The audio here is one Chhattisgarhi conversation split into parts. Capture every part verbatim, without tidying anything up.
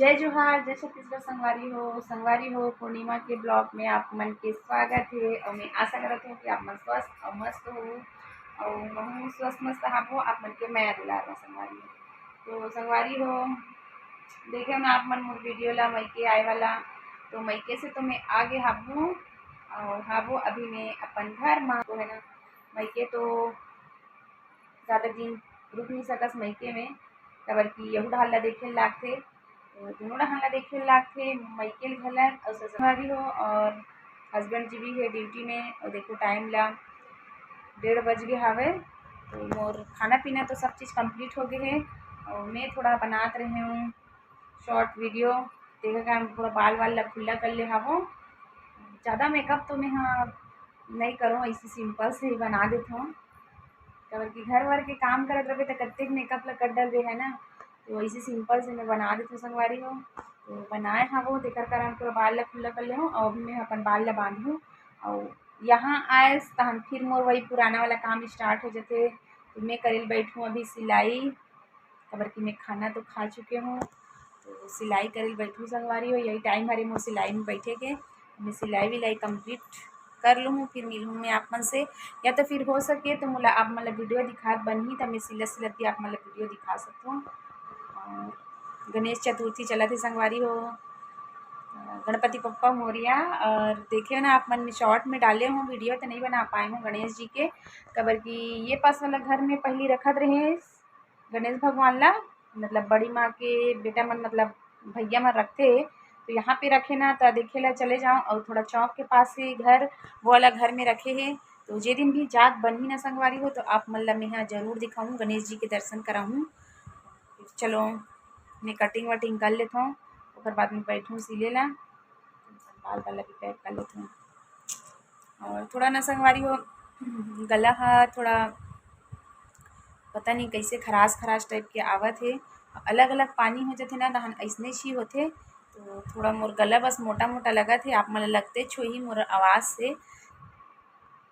जय जोहार, जय छत्तीसगढ़ संगवारी हो। संगवारी हो, पूर्णिमा के vlog में आप मन के स्वागत हे और मैं आशा करत हूँ कि आप मन स्वस्थ और मस्त हो और महू स्वस्थ मस्त हाबो आप मन के मया दुलार में संगवारी हो। तो संगवारी हो, देखे ना आप मन मोर video ला मइके आए वाला, तो मइके से तो मैं आगे हाबू और हाबू अभी मैं अपन घर मा तो है ना, मइके तो ज़्यादा दिन रुक नहीं सकस मइके में, काबर कि यहू डहार ला देखे लागथे, तो दोनों डहार ला देखे लागथे, मइके घलक और ससुरारी हो और husband जी भी है duty में। और देखो time ला डेढ़ बज गए हावे, तो मोर खाना पीना तो सब चीज़ complete हो गए है और मैं थोड़ा बनात रहे हूँ short video। देखा का थोड़ा बाल वाल ला खुला कर ले हावो। ज़्यादा makeup तो मैं हाँ नहीं करूँ, ऐसे simple से ही बना देती हूँ, काबर कि घर वर के काम करत रहे तो कत्ते makeup ला कर डलबे है ना, तो ऐसे simple से मैं बना देती हूँ संगवारी हो। तो बनाए हावो, तेकर कारण पूरा बाल ला खुला कर ले हूँ और अभी मैं अपन बाल ला बांधूँ और यहाँ आए तहन फिर मोर वही पुराना वाला काम start हो जाते। तो मैं करेल बैठूँ अभी सिलाई, काबर कि मैं खाना तो खा चुके हूँ, तो सिलाई करेल बैठूँ संगवारी हो। यही time हरे मोर सिलाई में बैठे के, मैं सिलाई विलाई complete कर लूँ, फिर मिलूँ मैं आप मन से। या तो फिर हो सके तो मोला आप मन ला video दिखात बनही, त मैं सिलत सिलत भी आप मन ला video दिखा सकूँ। और गणेश चतुर्थी चलत हे संगवारी हो, गणपति बप्पा मोरिया। और देखे ना आप मन short में डाले हूँ video, तो नहीं बना पाए हूँ गणेश जी के, काबर कि ये पास वाला घर में पहली रखत रहे गणेश भगवान ला, मतलब बड़ी माँ के बेटा मन, मतलब भैया मन रखते, तो यहाँ पे रखे ना, तो देखे ला चले जाओ। और थोड़ा चौक के पास ही घर, वो वाला घर में रखे है। तो जे दिन भी जात बनही ना संगवारी हो, तो आप मन ला मैं यहाँ जरूर दिखाऊँ, गणेश जी के दर्शन कराऊँ। चलो, मैं cutting वटिंग कर लेता हूँ, ओकर बाद में बैठूँ सिले ला, बाल वाल भी pack कर लेता हूँ। और थोड़ा ना संगवारी हो, गला हा थोड़ा पता नहीं कैसे खराश खराश type के आवत हे। अलग अलग पानी हो जाथे ना, तहन ऐसने ही होथे। तो थोड़ा मोर गला बस मोटा मोटा लगत हे, आप मन ल लगते छोही मोर आवाज़ से।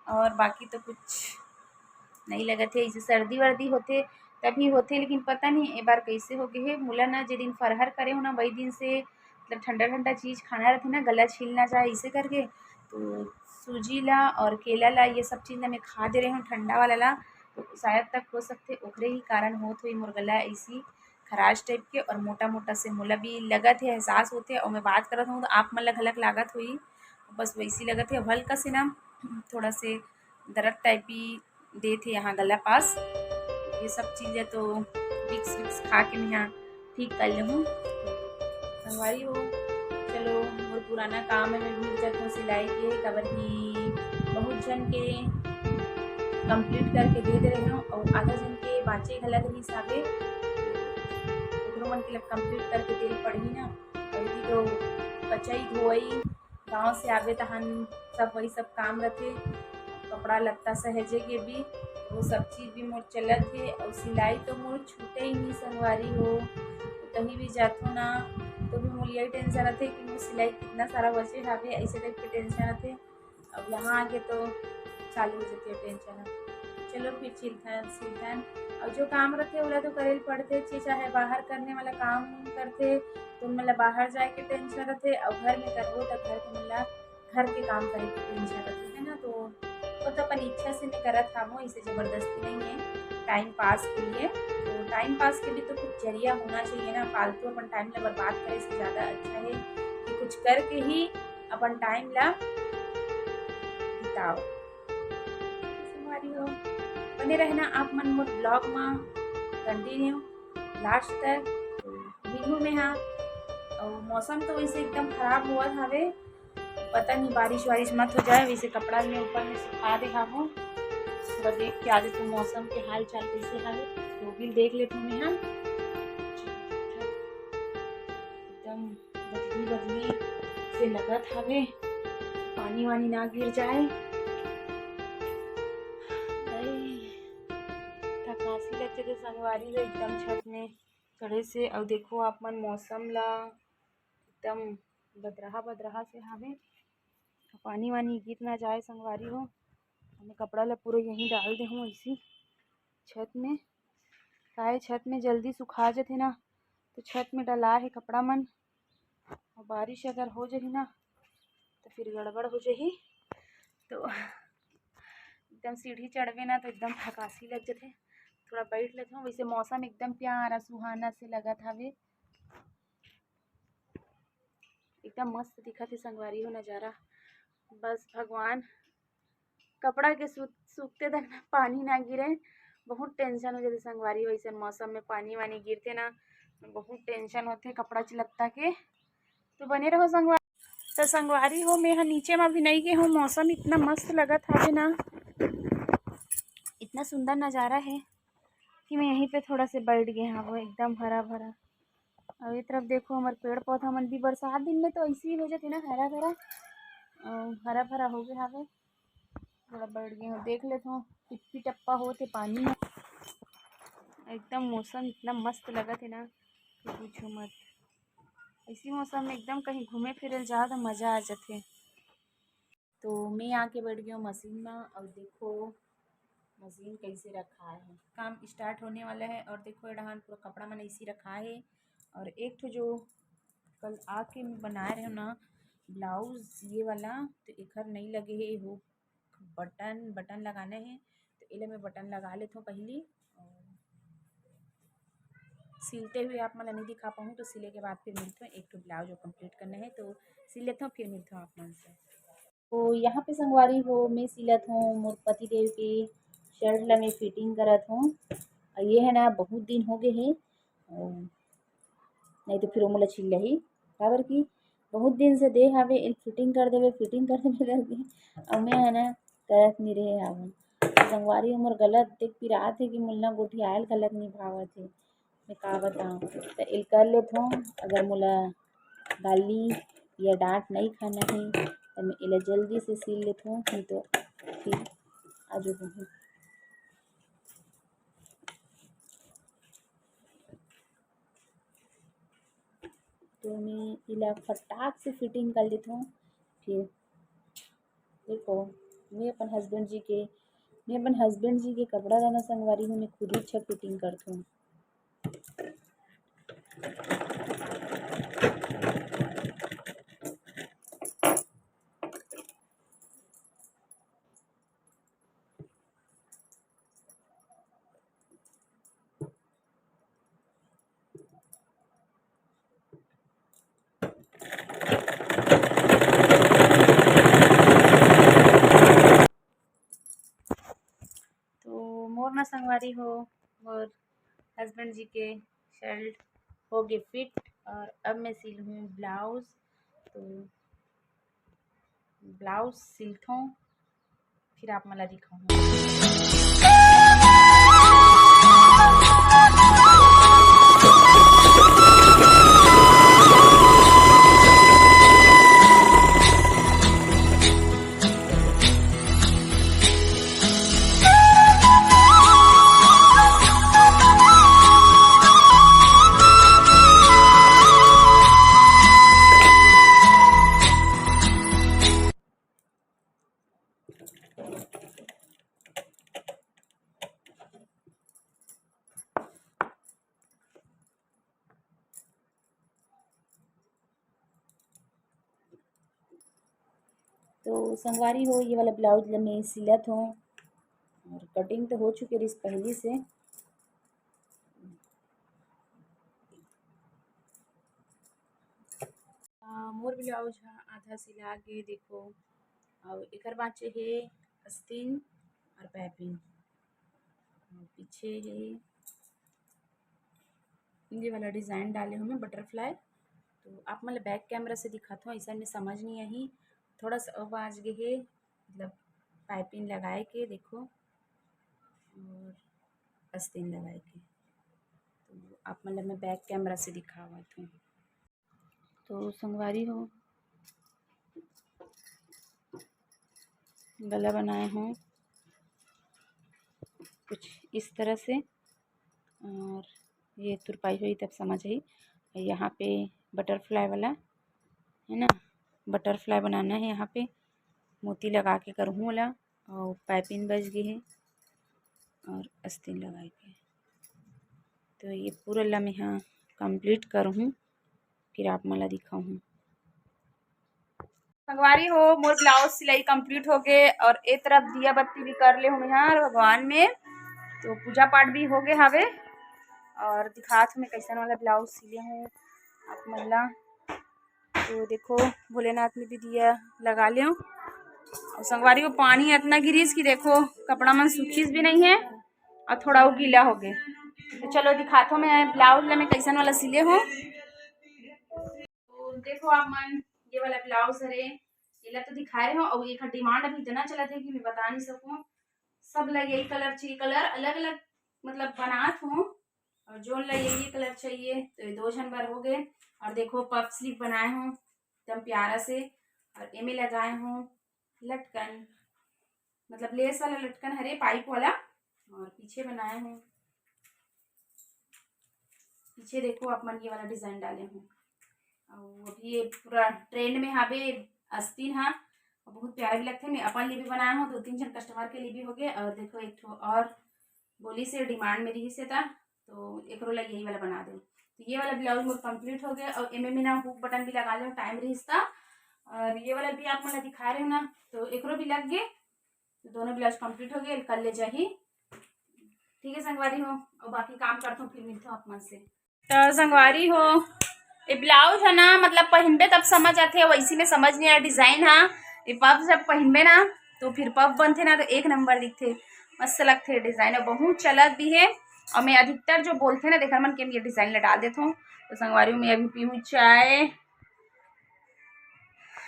और बाकी तो कुछ नहीं लगत हे। इसे सर्दी वर्दी होथे तभी होथे, लेकिन पता नहीं ए बार कैसे हो गए हे। मोला ना जे दिन फरहर करे हो ना, वही दिन से मतलब ठंडा ठंडा चीज़ खाना रहथे ना, गला छिल ना जाए इसे करके। तो सूजी ला और केला ला, ये सब चीज़ ला मैं खा दे रहे हूँ ठंडा वाला ला, तो शायद तक हो सकथे ओकरे ही कारण होत होही मोर गला ऐसी खराश type के और मोटा मोटा से मोला भी लगत हे, एहसास होथे। और मैं बात करत हूँ तो आप मन ला घलक लागत होही, बस वैसी लगत हे। हल्का से ना थोड़ा से दर्द type भी देथे यहाँ गला पास। ये सब चीज़ें तो Vicks Vicks खा के मैं यहाँ ठीक कर लेहूँ। संगवारी हो, चलो मोर पुराना काम में मैं भिड़ जात हूँ सिलाई के, काबर कि बहुत झन के complete करके दे दे रहे हूँ और आधा झन के बाँचे घलक रहिस हावे, ओकरो मन के लग complete करके दे पड़ही ना। अभी तो कचई धोई गाँव से आबे तहन सब वही सब काम रथे, कपड़ा लत्ता सहेजे के भी, वो सब चीज़ भी मोर चलत हे। और सिलाई तो मोर छूटे ही नहीं संगवारी हो, तो कहीं भी जाथो ना तो भी मोर यही tension रथे कि मोर सिलाई कितना सारा बचे हावे, ऐसे type के tension रथे। अब यहाँ आके तो चालू हो जाती है tension। चलो फिर चिंतन चिंतन और जो काम रथे ओला तो करे ल पड़थे, चे-, चाहे बाहर करने वाला काम करथे तो मतलब बाहर जाए के tension रथे और घर में करबो तो घर के मतलब घर के काम करे के tension रथे, है ना। तो वो तो अपन इच्छा से मैं करत हावो, इसे जबरदस्ती नहीं है, time pass के लिए। तो time pass के लिए तो कुछ जरिया होना चाहिए ना, फालतू अपन time ला बर्बाद करे से ज़्यादा अच्छा है कि कुछ करके ही अपन time ला बिताओ। संगवारी हो, बने रहना आप मन मोर vlog मा continue last तक। मिलहूँ मैं हाँ, और मौसम तो वैसे एकदम खराब हुआ हवे, पता नहीं बारिश वारिश मत हो जाए। वैसे कपड़ा में ऊपर में सुखा दे हावो, थोड़ा देख के आगे तो मौसम के हाल चाल कैसे हवे, वो भी देख लेती हूँ मैं हाँ। एकदम बदली बदली से लगत हवे, पानी वानी ना गिर जाए। अरे, थकासी लगथे तो संगवारी हो एकदम छत में चढ़े से। अउ देखो आप मन मौसम ला एकदम बदरहा बदरहा से हावे, पानी वानी गिर ना जाए संगवारी हो। मैं कपड़ा ला पूरा यहीं डाल दे हूँ ऐसी छत में, काहे छत में जल्दी सुखा जाथे ना, छत में डला हे कपड़ा मन, अउ बारिश अगर हो जाही ना, तो फिर गड़बड़ हो जाही। तो एकदम सीढ़ी चढ़बे ना, तो एकदम थकासी लग जाथे। थोड़ा बैठ लेथों। वैसे मौसम एकदम प्यारा सुहाना से लगत हवे, एकदम मस्त दिखत हे संगवारी हो नज़ारा। बस भगवान, कपड़ा के सू-, सूखते तक ना पानी ना गिरे, बहुत टेंशन हो जाथे संगवारी हो। ऐसन मौसम में पानी वानी गिरथे ना, बहुत टेंशन होथे कपड़ा लत्ता के। तो बने रहो संगवारी। तो संगवारी हो, मैं ह नीचे में अभी नहीं गे हूँ, मौसम इतना मस्त लगत हवे ना, इतना सुंदर नज़ारा है कि मैं यहीं पे थोड़ा से बैठ गए हूँ। एकदम हरा भरा। और ये तरफ देखो, हमारे पेड़ पौधा मन भी बरसात दिन में तो ऐसे ही हो जाते ना, हरा भरा, अ, हरा भरा हो गया हवे। थोड़ा बैठ गए हूँ, देख लेते हो, टिप्पी टप्पा होते पानी में। एकदम मौसम इतना मस्त लगत है ना कि पूछो मत। इसी मौसम में एकदम कहीं घूमे फिरे ल जाओ तो मज़ा आ जाथे। तो मैं आके बैठ गई हूँ मशीन में, और देखो मशीन कैसे रखा है। काम स्टार्ट होने वाला है। और देखो, ये डहान पूरा कपड़ा मन ऐसे रखा है। और एक ठो जो कल आके मैं बनाए रहे ना ब्लाउज, ये वाला, तो एकर नहीं लगे है, वो बटन, बटन लगाना है। तो एला मैं बटन लगा लेथों पहली, और सिलते हुए आप मन ला नहीं दिखा पाऊँ, तो सिले के बाद फिर मिलथों। एक ठो ब्लाउज और कंप्लीट करना है, तो सिल लेथों, फिर मिलथों आप मन से। तो यहाँ पे संगवारी हो, मैं सिलत हूँ मोर पति देव के शर्ट ला मैं फिटिंग करत हूँ। और ये है ना, बहुत दिन हो गए है, अउ नहीं तो फिर वो मोला चिल्लाही, काबर कि बहुत दिन से दे हवे, एल फिटिंग कर देवे, फिटिंग कर देवे करके, अउ मैं है ना, करत नहीं रहे हवे। संगवारी हो, मोर गला देख पिरात है कि मोला ना गोठियायल गलत नहीं भावत है। मैं का बताऊँ, तो एल कर लेथों। अगर मोला गाली या डांट नहीं खाना है, तो मैं एला जल्दी से सिल लेथों, नहीं तो फिर आ जाऊँ। तो मैं एला फटाक से फिटिंग कर लेथों। फिर देखो, मैं अपन हस्बैंड जी के, मैं अपन हस्बैंड जी के कपड़ा ला ना संगवारी हो, मैं खुद ही अच्छा फिटिंग करथों। तो मोर ना संगवारी हो, मोर हस्बैंड जी के शर्ट हो गए फिट, और अब मैं सिलहूँ ब्लाउज। तो ब्लाउज सिलथों, फिर आप मन ला दिखाऊँ। तो संगवारी हो, ये वाला ब्लाउज ला मैं सिलत हूँ, और कटिंग तो हो चुके रहिस पहली से। आ, मोर ब्लाउज हा आधा सिला गे, देखो। अउ एकर बाँचे हे अस्तीन अउ पाइपिंग। अउ पीछे हे ये वाला डिज़ाइन डाले हूँ मैं बटरफ्लाई। तो आप मन ल बैक कैमरा से दिखात हूँ, अइसन में समझ नहीं आही। थोड़ा सा आवाज गे हे, मतलब पाइपिंग लगाए के देखो, और अस्तीन लगाए के। तो आप मन ल मैं बैक कैमरा से दिखावत हूँ। तो संगवारी हो, गला बनाए हूँ कुछ इस तरह से, और ये तुरपाई हुई तब समझ आई। यहाँ पे बटरफ्लाई वाला है ना, बटरफ्लाई बनाना है। यहाँ पे मोती लगा के करहूँ ओला, और पाइपिंग बज गई है और अस्तीन लगाए के। तो ये पूरा ला मैं यहाँ कंप्लीट करहूँ, फिर आप मन ला दिखाहूँ। संगवारी हो, मोर ब्लाउज सिलाई कंप्लीट हो गे और ए तरफ दिया बत्ती भी कर ले हूँ यहाँ भगवान में, तो पूजा पाठ भी हो गे हवे। और दिखात हूँ मैं कैसन वाला ब्लाउज सिले हूँ आप मन ला। तो देखो, भोलेनाथ में भी दिया लगा ले हूँ। और संगवारी हो, पानी इतना गिरिस कि देखो, कपड़ा मन सूखिस भी नहीं है और थोड़ा वो गीला हो गए। तो चलो दिखात हूँ मैं ब्लाउज ला मैं कैसन वाला सिले हूँ। तो देखो आप मन, ये वाला ब्लाउज हरे, ये ला तो दिखा रहे हो। और एक डिमांड अभी इतना चलत है कि मैं बता नहीं सकूँ। सब ला यही कलर चाहिए, कलर अलग अलग मतलब बनात हूँ। और जोन ला यही कलर चाहिए, तो ये दो झन बर हो गए। और देखो, पफ स्लीव बनाए हूँ एकदम प्यारा से, और एमे लगाए हूँ लटकन, मतलब लेस वाला लटकन हरे, पाइप वाला। और पीछे बनाए हूँ, पीछे देखो आप मन, ये वाला डिजाइन डाले हूँ। और अभी ये पूरा ट्रेंड में हावे अस्तीन हा, और बहुत प्यारा भी लगथे। मैं अपन लिए भी बनाया हूँ, दो तीन झन कस्टमर के लिए भी हो गए। और देखो, एक ठो और बोली से डिमांड में रही से था, तो एकरो ला यही वाला बना दो। तो ये वाला ब्लाउज मोर कंप्लीट हो गया। और एमे में ना हुक बटन भी लगा ले, टाइम रही था। और ये वाला भी आप मन ला दिखा रहे हो ना, तो एकरो भी लग गए। तो दोनों ब्लाउज कंप्लीट हो गए, कल ले जाही। ठीक है संगवारी हो, और बाकी काम करता हूँ, फिर मिलता हूँ आप मन से। तो संगवारी हो, ये ब्लाउज है ना, मतलब पहनबे तब समझ आथे, वैसी में समझ नहीं आया डिजाइन हा। ये पफ जब पहनबे ना, तो फिर पफ बनथे ना, तो एक नंबर दिखथे, मस्त लगथे डिजाइन, और बहुत चलत भी है। और मैं अधिकतर जो बोलथे ना, देख मन के ये डिजाइन ला डाल देथों। तो संगवारी हो, मैं अभी पीहूँ चाय,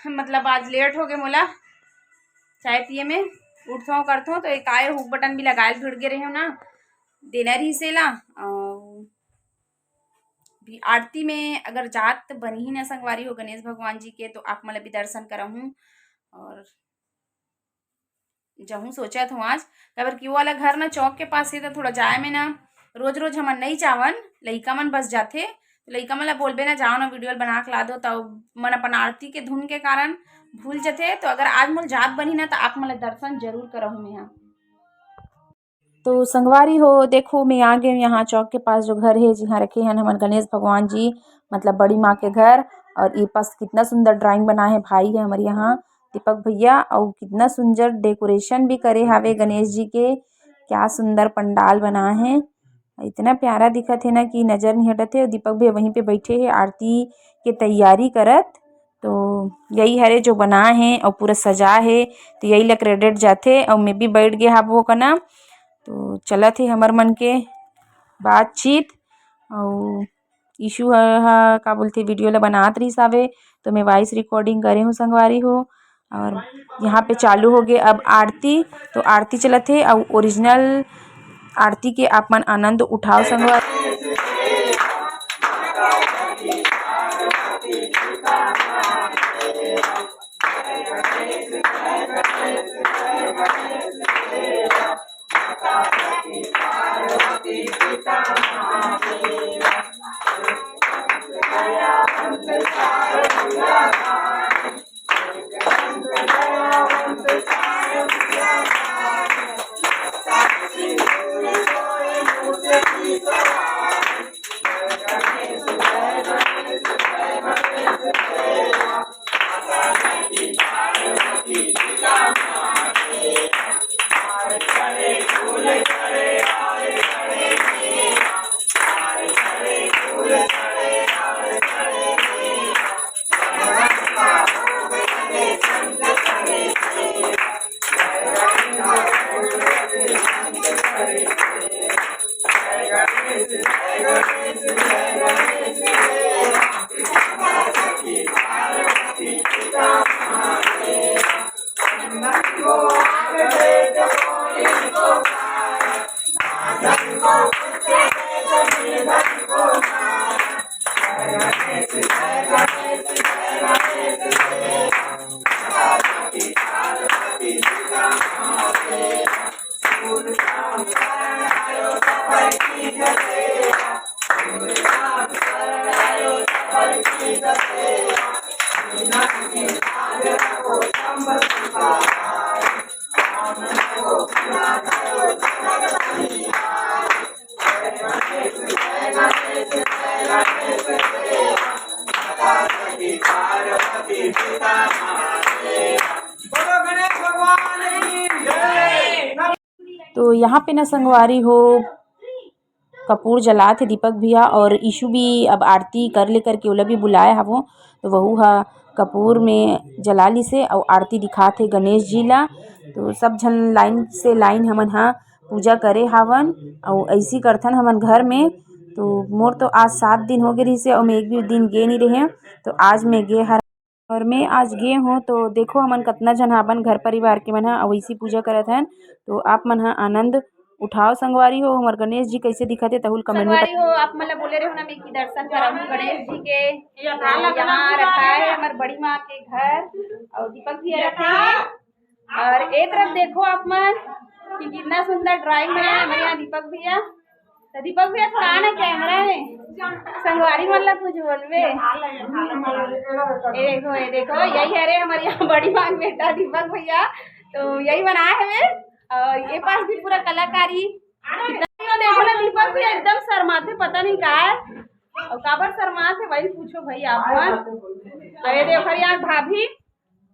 मतलब आज लेट हो गए मोला चाय पिए में। उठथों करथों, तो एक आए हुक बटन भी लगाए भूल गे रहे हो ना, देना रही से ला। और भी आरती में अगर जात बनही ना संगवारी हो गणेश भगवान जी के, तो आप मन ला भी दर्शन करहूँ और जहूँ सोचत हूँ आज, काबर कि वो वाला घर ना चौक के पास हे, तो थोड़ा जाए में ना रोज रोज हमन नहीं जावन, लइका मन बस जाथे, तो लइका मन ला बोलबे ना, जाओ ना वीडियो बना के ला दो, तो मन अपन आरती के धुन के कारण भूल जथे। तो अगर आज मोर जात बनही ना, तो आप मन ला दर्शन जरूर करहूँ मैं यहाँ। तो संगवारी हो, देखो मैं आ गए यहाँ चौक के पास जो घर है, जिहाँ रखे हैं हमन गणेश भगवान जी, मतलब बड़ी माँ के घर। और ये पास कितना सुंदर ड्राइंग बना है भाई है हमारे यहाँ दीपक भैया, और कितना सुंदर डेकोरेशन भी करे हावे गणेश जी के, क्या सुंदर पंडाल बना है, इतना प्यारा दिखत है ना कि नजर नहीं हटत है। और दीपक भैया वहीं पे बैठे हैं आरती के तैयारी करत। तो यही हरे जो बना है और पूरा सजा है, तो यही ला क्रेडिट जाथे। और मैं भी बैठ गए हाबो कना, तो चलत हे हमर मन के बातचीत। और ईशु ह, ह का बोलथे, वीडियो ला बनात रहिस हावे, तो मैं वॉइस रिकॉर्डिंग करे हूँ संगवारी हो। और यहाँ पे चालू हो गए अब आरती, तो आरती चलत हे और ओरिजिनल आरती के आप मन आनंद उठाओ संगवारी। तो यहाँ पे ना संगवारी हो, कपूर जलात हे दीपक भैया और ईशु भी अब आरती कर ले करके ओला भी बुलाए हवो, तो वहू हा कपूर में जला लिसे और आरती दिखात हे गणेश जी ला। तो सब झन लाइन से लाइन हमन हा पूजा करे हावन और ऐसी करथन हमन घर में। तो मोर तो आज सात दिन हो गए रहिसे और मैं एक भी दिन गे नहीं रहे, तो आज मैं गे हर और मैं आज गे हों। तो देखो हमन कतना झन हावन घर परिवार के मन हा अउ ऐसी पूजा करत हन। तो आप मन हा आनंद उठाओ संगवारी हो, हमर गणेश जी कैसे दिखत हे तहुल कमेंट में संगवारी हो। आप मन ला बोले रहे हो ना मैं कि दर्शन कराऊं गणेश जी के। तो यहाँ रखा है हमर बड़ी माँ के घर और दीपक भैया रखे हैं। और एक तरफ देखो आप मन कि कितना सुंदर ड्राइंग बनाया है हमारे यहाँ दीपक भैया। तो दीपक भैया थोड़ा आना कैमरा में, संगवारी मन ला कुछ बोलबे। ये देखो, ये देखो, यही है रे हमारे यहाँ बड़ी मांग बेटा दीपक भैया, तो यही बनाए हवे। और ये पास भी पूरा कलाकारी। कितना, देखो ना दीपक भैया एकदम शर्माते, पता नहीं का है और काबर शर्माते, वही पूछो भाई आप मन। अरे देखो यार भाभी,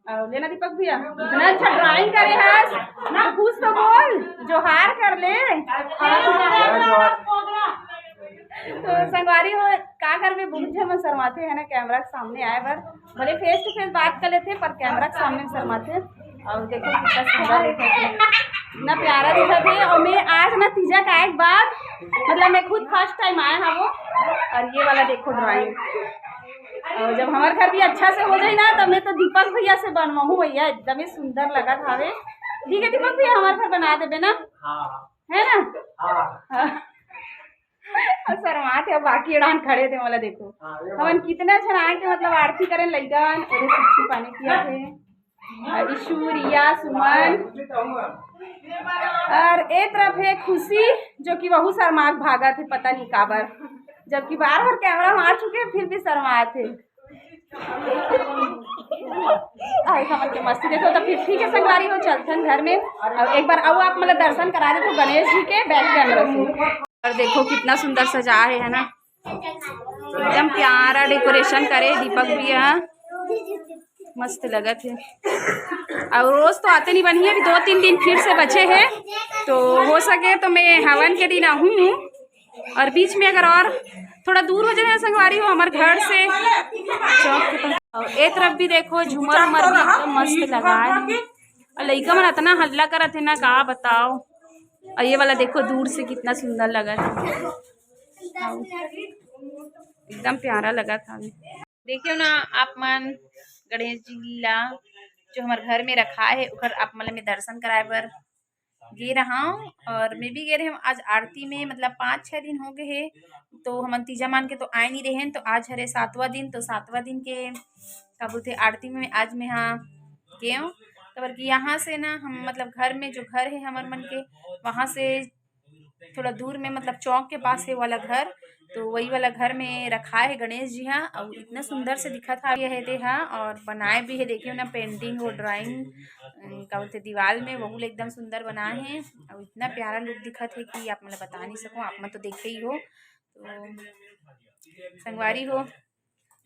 और लेना दीपक भैया, इतना अच्छा ड्राइंग करे हस, तो कुछ तो बोल, जोहार कर ले। तो संगवारी हो, का करबे, बहुत झन मन शर्माथे है ना कैमरा के सामने आए बर, भले फेस टू फेस बात कर लेथे पर कैमरा के सामने शर्माथे। और देखो कितना सुंदर दिखत हे, इतना प्यारा दिखत हे। और मैं आज ना तीजा का एक बार, मतलब मैं खुद फर्स्ट टाइम आए हवो। और ये वाला देखो ड्राइंग, और जब हमारे घर भी अच्छा से हो जाए ना, तो मैं तो दीपक भैया से बनवाहूँ भैया, एकदम ही सुंदर लगत हवे। ठीक है दीपक भैया, हमारे घर बना देबे ना, हाँ। है ना? हाँ। हाँ। शर्मात हे, बाकी एड़ान खड़े थे, मोला देखो। हाँ, ये हमन बात। कितना झन आए के मतलब आरती करें, लइका मन ओदे सुच्ची पानी पिया थे। और ईशु, रिया, सुमन, और ए तरफ है खुशी, जो कि वहू शर्मा के भागत हे, पता नहीं काबर, जबकि बार बार कैमरा मार चुके हैं, फिर भी शर्मात हे। आई हमन के मस्ती देखो, तो फिर ठीक है संगवारी हो, चलथन घर में। और एक बार अउ आप मतलब दर्शन करा देथो गणेश जी के बैक कैमरा से। और देखो कितना सुंदर सजा है, है ना, एकदम प्यारा डेकोरेशन करे दीपक भैया, मस्त लगत हे। और रोज तो आते नहीं बनी है, अभी दो तीन दिन फिर से बचे हैं, तो हो सके तो मैं हवन के दिन आहूँ। और बीच में अगर और थोड़ा दूर हो जाए ना संगवारी हो हमारे घर से चौक के पास। और ए तरफ भी देखो झूमर उमर भी एकदम मस्त लगा है। और लइका मन इतना हल्ला करत हे ना, का बताओ। और ये वाला देखो दूर से कितना सुंदर लगत हे, एकदम प्यारा लगत हे। देखियो ना आप मन, गणेश जी ला जो हमर घर में रखा है, ओकर आप मन ला मैं दर्शन कराए बर गे रहा हूँ। और मैं भी गे रहे हूँ आज आरती में, मतलब पाँच छः दिन हो गए हे, तो हमन तीजा मान के तो आए नहीं रहे हैं, तो आज हरे सातवां दिन, तो सातवां दिन के का बोलते आरती में आज मैं हाँ गे हूँ। काबर कि यहाँ से ना हम मतलब घर में जो घर है हमर मन के, वहाँ से थोड़ा दूर में मतलब चौक के पास है वाला घर, तो वही वाला घर में रखा है गणेश जी हा। और इतना सुंदर से दिखत हा ये है दे हा, और बनाए भी है, देखियो ना पेंटिंग और ड्राइंग का बोलते दीवार में, वहू ला एकदम सुंदर बनाए है। और इतना प्यारा लुक दिखत है कि आप मन ला बता नहीं सकूँ, आप मन तो देखे ही हो। तो संगवारी हो,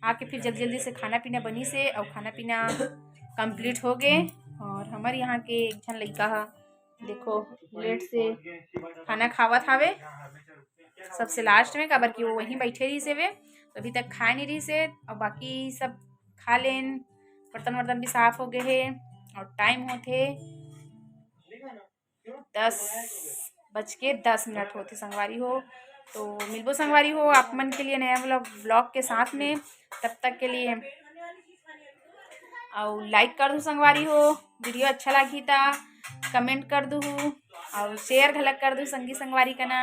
आके फिर जल्दी जल्दी से खाना पीना बनी से, और खाना पीना कंप्लीट हो गए। और हमारे यहाँ के एक झन लइका हा देखो लेट से खाना खावत हावे सबसे लास्ट में, काबर कि वो वहीं बैठे रही से वे, तो अभी तक खाए नहीं रही से। और बाकी सब खा लेन, बर्तन वर्तन भी साफ हो गए है। और टाइम होते दस बज के दस मिनट होते संगवारी हो। तो मिलबो संगवारी हो आप मन के लिए नया व्लॉग, व्लॉग के साथ में। तब तक के लिए और लाइक कर दू संगवारी हो, वीडियो अच्छा लगी ता कमेंट कर दू और शेयर घलक कर दू संगी संगवारी कना।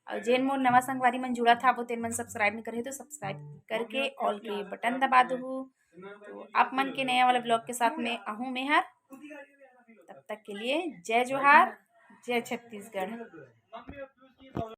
और जेन मोर नवा संगवारी मन जुड़त हाबो तेन मन सब्सक्राइब नहीं करे तो सब्सक्राइब करके ऑल के बटन दबा दू। तो आप मन के नया वाला व्लॉग के साथ में आहूँ मैं हर। तब तक के लिए जय जोहार, जय छत्तीसगढ़।